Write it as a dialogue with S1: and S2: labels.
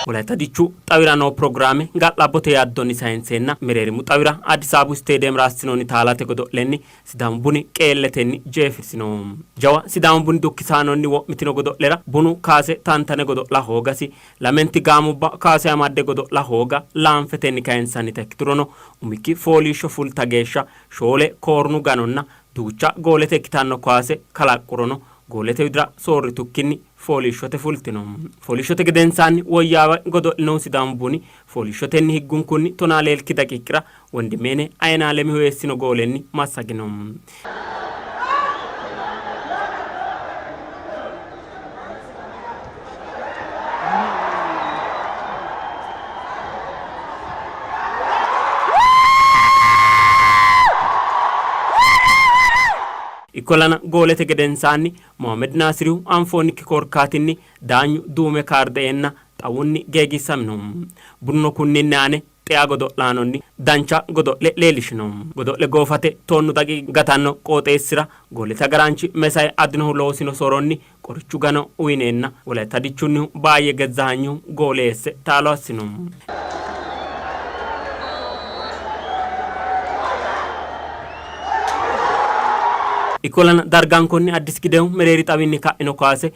S1: Wolayitta Dichu xawira noo pirogiraame ga'labbote yaaddonni sayinseenna mereerimu xawira Addis Ababu Isteediyeemera assinoonni taalate godo'lenni Sidaamu Buni qeelletenni jeefisino. Jawa Sidaamu Buni dukkisaanonni wo'mitino godo'lera Bunu kaase tantane godo'la hoogasi, lamenti gaamubba kaase amadde godo'la hooga laanfetenni kayinsannita ikkiturono umikki fooliishsho fulta geeshsha shoole koornu ganonna duucha goolete ikkitanno kaase kalaqqurono goolete widira soorritukkinni fooliishshote fultino. Fooliishshote gedensaanni woyyaawe godo'linohu Sidaamu Buni fooliishshotenni higgunkunni tonaa leelki daqiiqira Wondimene Ayinaalemihu eessino goolenni massagino. Ikkollana goolete gedensaanni Mohamed Naasirihu anfoonnikki korkaatinni daanyu duume kaarde eenna xawunni geegiissamino. Bununo kunninni aane xea godo'laanonni dancha godo'le leellishino. Godo'le goofate tonnu daqiiqi gatanno qooxeessira goolete agaraanchi Mesay Adinohu loosino soronni qorichu gano uyneenna Wolayitta Dichunnihu Baayye Gezzahanyihu goole eesse taalo assino. Ikkollana dargankonni Addis Gidehu mereeri xawinni ka'ino kaase.